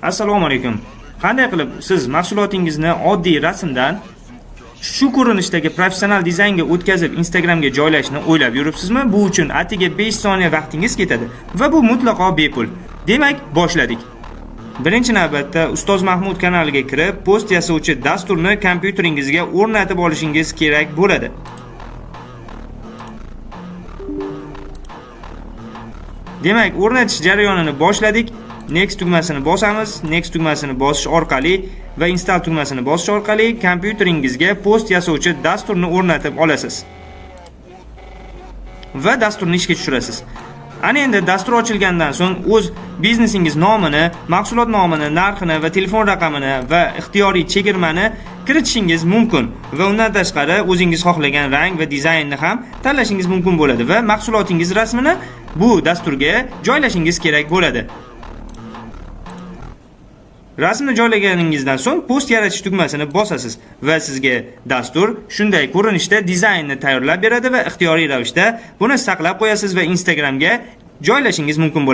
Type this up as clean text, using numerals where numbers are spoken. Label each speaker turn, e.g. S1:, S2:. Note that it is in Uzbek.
S1: Assalomu alaykum. Qanday qilib siz mahsulotingizni oddiy rasmdan shu ko'rinishdagi professional dizaynga o'tkazib Instagramga joylashni o'ylab yuribsizmi? Bu uchun atiga 5 soniya vaqtingiz ketadi va bu mutlaqo bepul. Demak, boshladik. Birinchi navbatda Ustoz Mahmud kanaliga kirib, post yasovchi dasturni kompyuteringizga o'rnatib olishingiz kerak bo'ladi. Demak, o'rnatish jarayonini boshladik. Next tugmasini bosamiz. Next tugmasini bosish orqali va install tugmasini bosish orqali kompyuteringizga post yasovchi dasturni o'rnatib olasiz. Va dasturni ishga tushirasiz. Ana endi dastur ochilgandan so'ng o'z biznesingiz nomini, mahsulot nomini, narxini va telefon raqamini va ixtiyoriy chegirmani kiritishingiz mumkin va undan tashqari o'zingiz xohlagan rang va dizaynni ham tanlashingiz mumkin bo'ladi va mahsulotingiz rasmini bu dasturga joylashingiz kerak bo'ladi. Rasmni joylaganingizdan so'ng post yaratish tugmasini bosasiz va sizga dastur shunday ko'rinishda dizaynni tayyorlab beradi va ixtiyoriy ravishda buni saqlab qo'yasiz va Instagramga joylashingiz mumkin bo'ladi.